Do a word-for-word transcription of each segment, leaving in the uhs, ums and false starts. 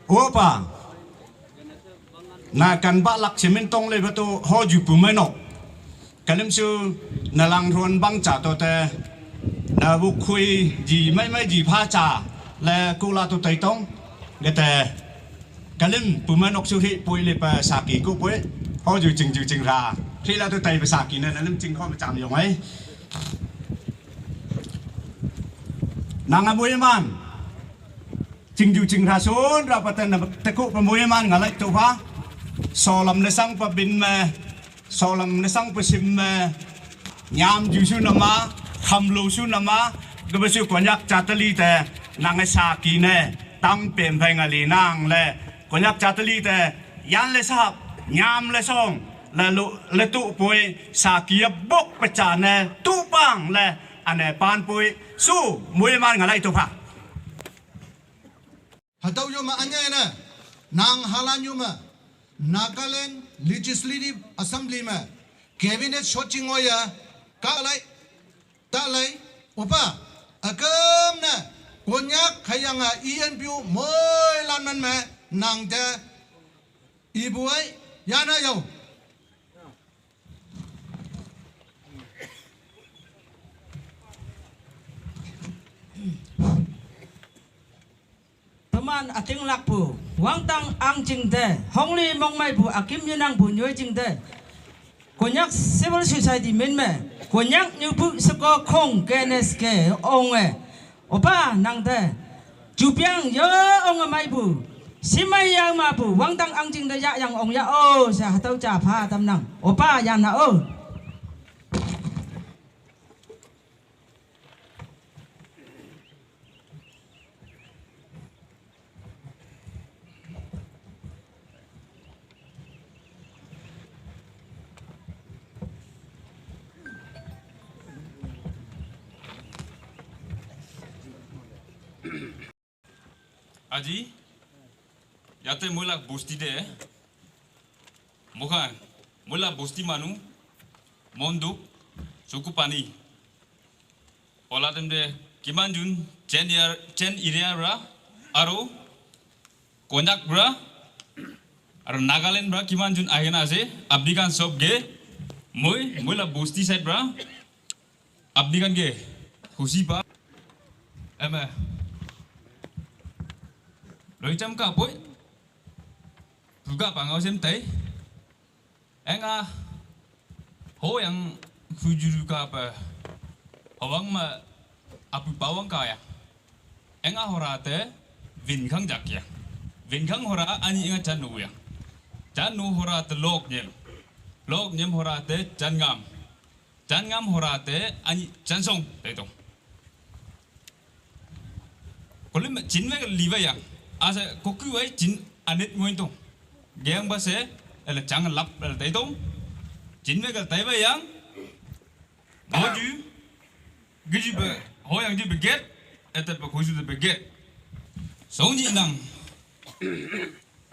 Opa, na kan ba lak simin tong le ba to ho ju pu mai nok. Kalim su na lang ruan bang cha to te, na bu khui ji mai mai ji pha cha le ku la to tai tong. Ga te, kalim pu mai nok su ri pui le pa sa ki ku pui. Ho ju ching ju ching ra. Ri la to tai pa sa ki na, na lim ching ho ma cham yong ai. Nang a bui man. Ching ju ching ra sun ra pa ten na te ku pa bui man nga lai to pha. So lam le sang pa bin me. So lam na sang pa sim me, nyam ju su na ma, kham lo su na ma, ga ba su Konyak cha ta li te, nang sa ki ne, tang pem phai nga li nang le, Konyak cha ta li te, yan le sap, nyam le song, le lo, le tu poi, sa ki ya bok pa cha ne, tu pang le, ane pan poi, su, mui man nga lai to pha. Hatau yuma anyai na, nang halan yuma, Nagaland Legislative Assembly ma, Cabinet shot chingoya, ka lai, ta lai, upa, akam na, Konyak khayanga E N P O moi lan man ma, nang te, ibuai, yana yau. Paman ating lak pu, wangtang ang jing de, hongli mongmai pu, akim yunang pu, nyoi jing de. Konyak Civil Society min me, Konyak nyu pu seko khong K N S K ong e. Opa nang de, jupiang yo ong mai pu, simai yang ma pu, wangtang ang jing de ya yang ong ya o, sa hatau cha pha tam nang. Opa yan na o. Aji, yate moi lak bosti de, mokhan, moi lak bosti manu, Monduk, Sukupani. Ola tem de, kiman jun, Chen area, Chen area ra, aro, Konyak bra, aro Nagaland bra, kiman jun ahina ase, apni khan sob ke, moi, moi lak bosti side bra, apni khan ke, husi pa, ema, loi cham ka poi, puka pa ngau sem tai, enga, ho yang hujuru ka pa, hawang ma, apu pawang ka ya, enga hora te, vin khang jak ya, vin khang hora ani enga chan nu ya, chan nu hora te lok nyem, lok nyem hora te chan ngam, chan ngam hora te ani chan song te tong. Kolim chin ve liva yang. Asa koku vai chin anit ngoin tong. Geng ba se, ele chang lap, ele tai tong. Chin ve tai va yang. Goju, giju be, ho yang ju be get, ete be koju be get. Song ji nang.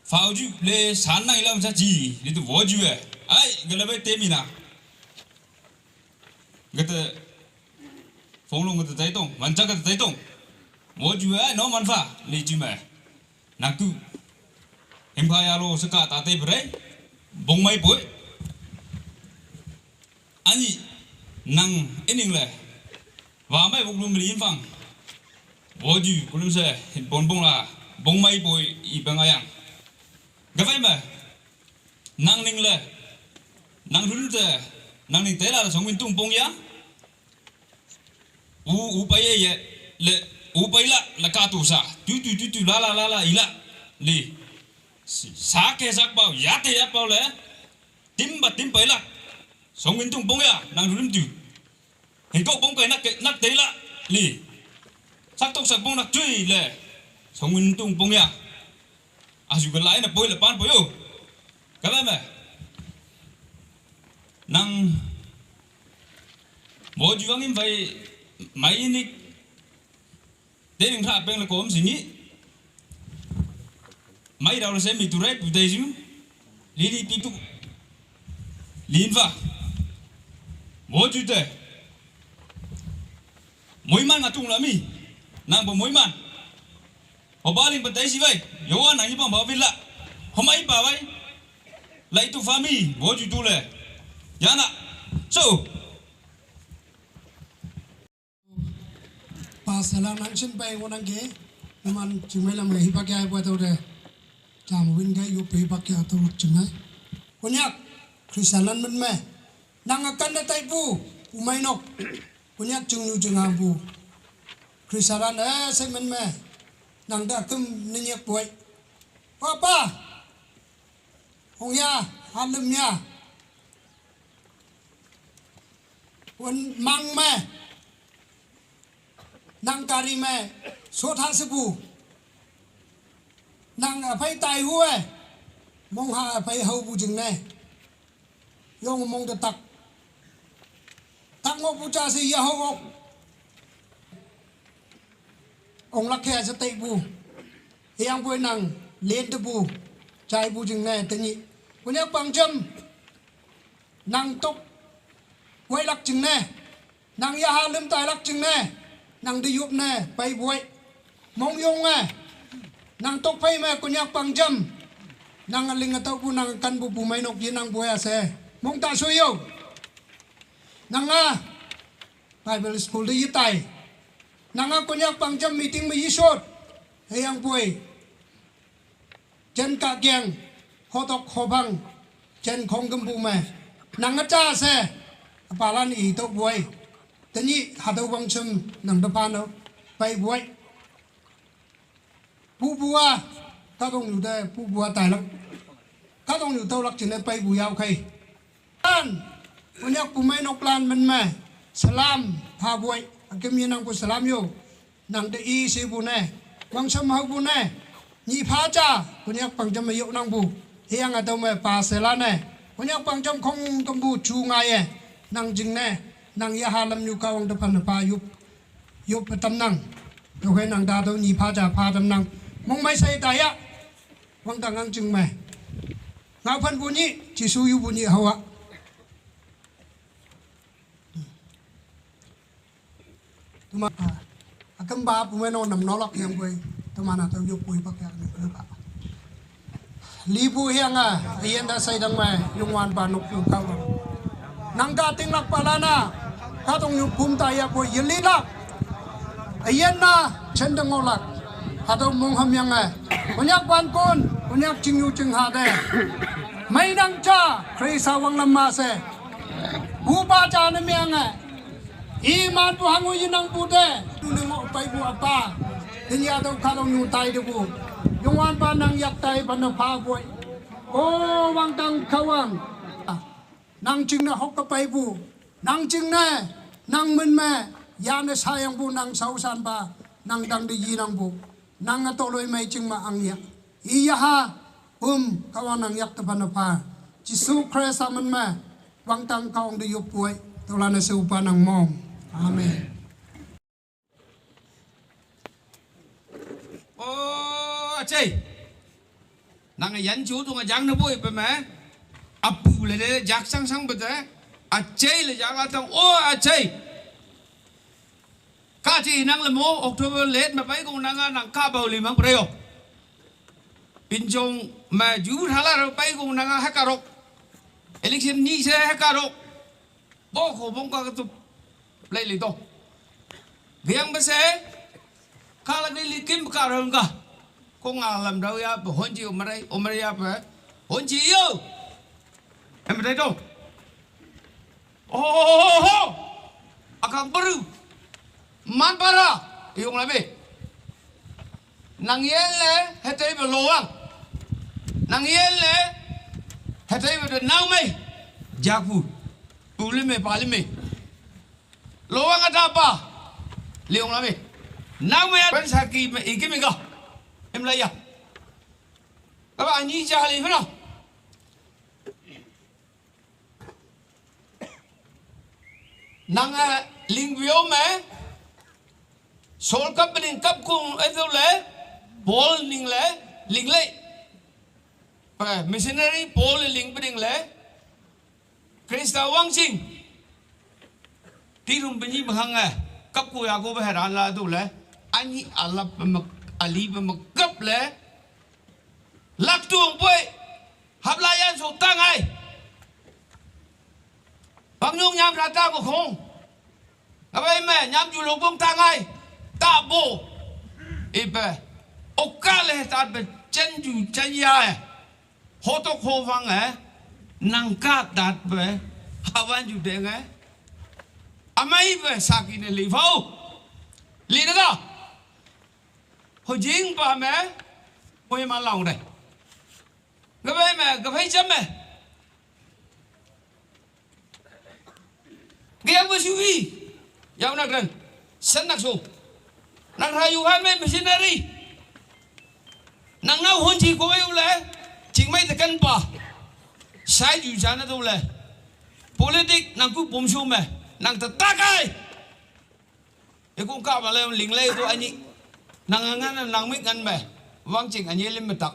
Fauju le san nang ilam sa ji, ni tu woju e. Ai, gele be te mina. Gete, phone lo gete tai tong, mancha gete tai tong. Woju e, no manfa, le ju me. Naku. Himba ya lo seka ta te bre. Bong mai boy. Ani, nang, ening le. Wa mai bok lum li infang. Woju, kulum se, bon bong la. Bong mai boy, i bang ayang. Gavai me. Nang ning le, nang dul te, nang ning te la song min tung pong ya. U, u pa ye ye, le, u pa ila, la ka tu sa. Tu, tu, tu, tu, la, la, la, la, ila, li. Si, sa ke sak pau, ya te ya pau le. Tim ba tim pa ila. Song min tung pong ya, nang dul tu. Hingko pong kai nak ke, nak te ila, li. Sak tok sak pong nak chui le. Song min tung pong ya. Asu ke lai na poi le pan poi yo. Ka ba me. Nang mo ju wang im vai mai ini. Te ning tha peng le kom singi. Mai dau le se mi tu rai pu te ju. Li li pi tu. Lin va. Mo ju te. Moi man nga tung la mi. Nang bo moi man. Oba ling bentai si bai. Yowa nang iba ba bila. Homa iba bai. Lai tu fami, bo ju tu le. Yana. So. Pastor la nang chin bai wonang ke. Numan chimai lam ke hipak ya buat tu de. Jam win ke yu pe hipak ya tu chingai. Konyak, Kristian lan men me. Nang akan da tai pu, pu mai nok. Konyak chung yu chung am pu. Kristian lan eh se men me. Nang da kem nenyak buai. Papa. Hong ya, halem ya. Wan mang me. Nang kari me. Sot ha sebu. Nang apai tai hu eh. Mong ha apai hau bu jing ne. Yong mong de tak. Tak ngo pu cha se ya hau ok. Ong lak khe a cha tei bu. Hiang bui nang len te bu. Chai bu jing ne te ni. Konyak pang jam. Nang tok. Wai lak jing ne. Nang ya ha lem tai lak jing ne. Nang de yup ne. Pai buai. Mong yong ne. Nang tok pai me Konyak pang jam. Nang aling atau bu nang kan bu bu mai nok ye nang buai ase. Mong ta so yo. Nang a. Bible school de yitai. Nanga Konyak pang jam meeting me yisot. Heyang buai. Jen ka giang. Hotok hobang. Jen khong gembu me. Nanga cha se. Apalan i tok buai. Tani hadau bang chem nang depan no. Pai buai. Pu bua, ka dong yu de, pu bua tai lak. Ka dong yu tau lak chin ne pai bu yau khai. An, Konyak pu mai nok lan men me. Salam, pha buai. Akem ye nang pu salam yo. Nang de i se bu ne. Wang sam hau bu ne. Ni pha cha, Konyak pang jam me yo nang bu. Hiang atau me pa se la ne. Konyak pang jam khong kem bu chu ngai ye. Nang jing ne. Nang ya ha lam yu ka wang depan pa yup. Yup pa tam nang. Tau khai nang da tau ni pha cha pha tam nang. Mong mai sai ta ya. Wang ta ngang jing mai. Ngau phan bu ni, Jisu yu bu ni hawa. Tuma, ah, akam ba pu me no nam no lak yang bui. Tuma na tau yup bui pak ya ni ba. Li bu hiang a, ayen da sai dang mai, yung wan ba nuk yung kau. Nang ka ting lak pa la na, ka tong yung pum ta ya bui, ye li lak. Ayen na, chen dang ngau lak. Ka tong mong ham yang a. Konyak ban kun, Konyak ching yu ching ha de. Mai nang cha, Krista wang lam ma se. Bu ba cha na miang a. Iman bu hangu yinang bu de. Du ne ngo pai bu apa. Tin ya dau ka dong yung tai de bu. Yung wan ba nang yak tai ba na pa bu. O wang tang ka wang. Nang ching na hok ka pai bu. Nang ching na. Nang men me. Ya na sayang bu nang sau san ba. Nang dang de yinang bu. Nang a to loi mai ching ma ang ya. I ya ha. Um, ka wang nang yak ta ba na pa. Jisu Krista men me. Wang tang ka ong de yup buai, tau la na se upa nang mong. Amen. O, achei. Nang yan chu tu nga jang na buai pe me. Apu le de jak sang sang bete. Achei le jak la tang. O, achei. Ka chi nang le mo October let ma pai kong nang a nang ka bau li mang preo. Pin jong ma ju thala ro pai kong nang a ha ka rok. Election ni se ha ka rok. Bo ko bong ka tu. Lai li to. Biang ba se. Ka la ni li kim ka ro ka. Kong a lam rau ya ba hon ji o marai o marai ya ba. Hon ji yo. Em dai to. Oho! Akang baru. Man para. Yung labi. Nang yen le, hetay ba lowang. Nang yen le, hetay ba de nang may. Jaku. Uli me, pali me. Lowang ada apa? Liong labi. Nang may. Pen saki me, iki me ka. Em la ya. Kaba anyi jahali fana. Nang a ling vio me. Sol kap ning kap kung eto le. Paul ning le. Ling le. Pa missionary Paul ling ning le. Krista wang sing. Tirum benyi bahang eh. Kap ku ya ko ba heran la tu le. Anyi alap ba mak ali ba mak. le, lak tuang pui, hap la yan so tang ai. Pang nyung nyam rata ko khong. Abai me, nyam ju lo bong tang ai. Ta bo. Ipe. Oka le ta pe chen ju chen ya e. Ho tok ho vang e. Nang ka tat pe. Hawan ju deng e. Amai pe saki ne li vau. Li na ka. Ho jing pa me. Mo ye ma long de. Gabai me, gabai cham me. Gaya ba shui. Yau nak dan. Sen nak so. Nak rayu han me missionary. Nang nau hon chi ko yu le. Ching mai tekan pa. Sai ju jana tu le. Politik nang ku bom shu me. Nang ta takai. E kung ka ba le ling le tu ani. Nang ngan nang mik ngan me. Wang ching ani lim me tak.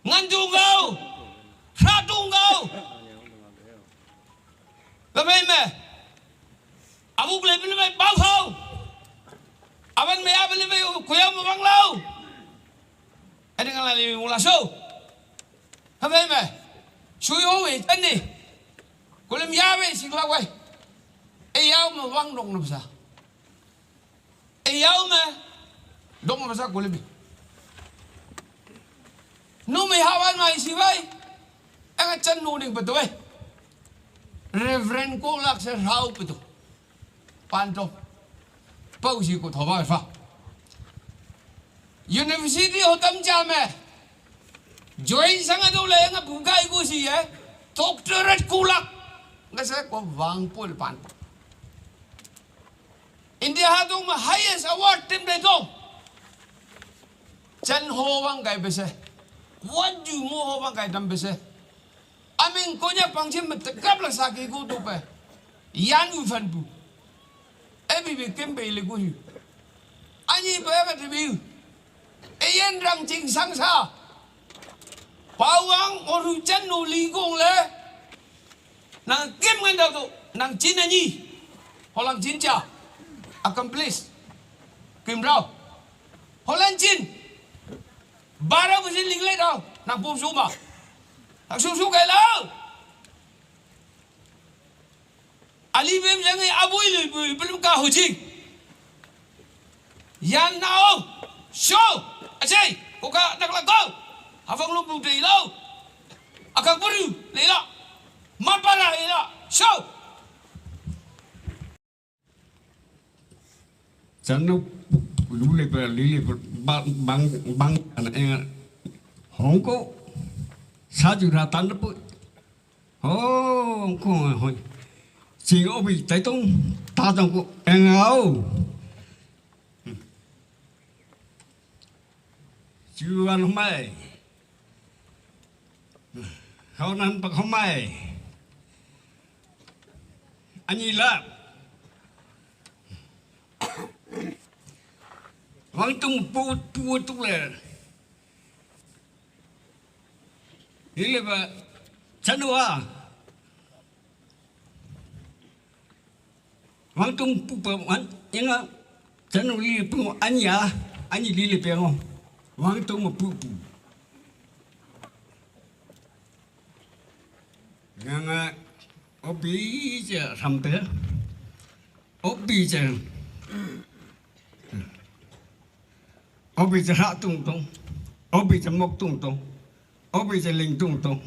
Ngan tung kau. Hra tung kau. Ka mei me. Abu kle pele me bau kau. Aban me abu le me kuyau me bang lau. Ade ngan la le mula so. Ka mei me. Sui ho we tani. Kulem ya we sing la we. E yau me bang dong na bsa. E yau me. Dong me bsa kulem. Nu me hawan ma isi bai. Anga chan nu ding betul eh. Reverend ko lak se rau betul. Panto. Pau si ko thoba fa. University ho tam cha me. Join sanga do le anga bukai ko si eh. Doctorate ko lak. Nga se ko wang pul pan. India ha dong ma highest award tim de dong. Chan ho wang kai bese. What do mo ho wang kai dam bese. Aming konya pangchim me tekap la saki ko tu pe. Yan u fan bu. Ebi bi kim pe le ko yu. Ani pe ka te bi. E yan rang ching sang sa. Pawang oru chan no li gong le. Nang kim ngan dau tu, nang chin ani. Holang chin cha. Accomplish. Kim rau. Holang chin. Bara bu sin ling le dau. Nang pum su ma. Nang su su kai lau. Ali bem jang e abui lui bui belum ka hu jing. Yan nao. Show. Achei. Ko ka nak la ko. Hafang lu bu dei lau. Akang buru. Lei la. Mapara ila, show. Chanu lule pa lile pa bang bang bang ana enga hongko saju ratan pu hongko hoi sing obi taitung tatong ko engau. Chuan mai. Hau nan pak hau mai. Ani la. Wang tung pu pu tu le. Ni le ba. Chanu a. Wang tung pu pa wan inga chanu li pu ani a ani li le pe ngo. Wang tung ma pu pu. Nga nga obi che ram pe. Obi che. Obi che ha tung tung. Obi che mok tung tung. Obi che ling tung tung.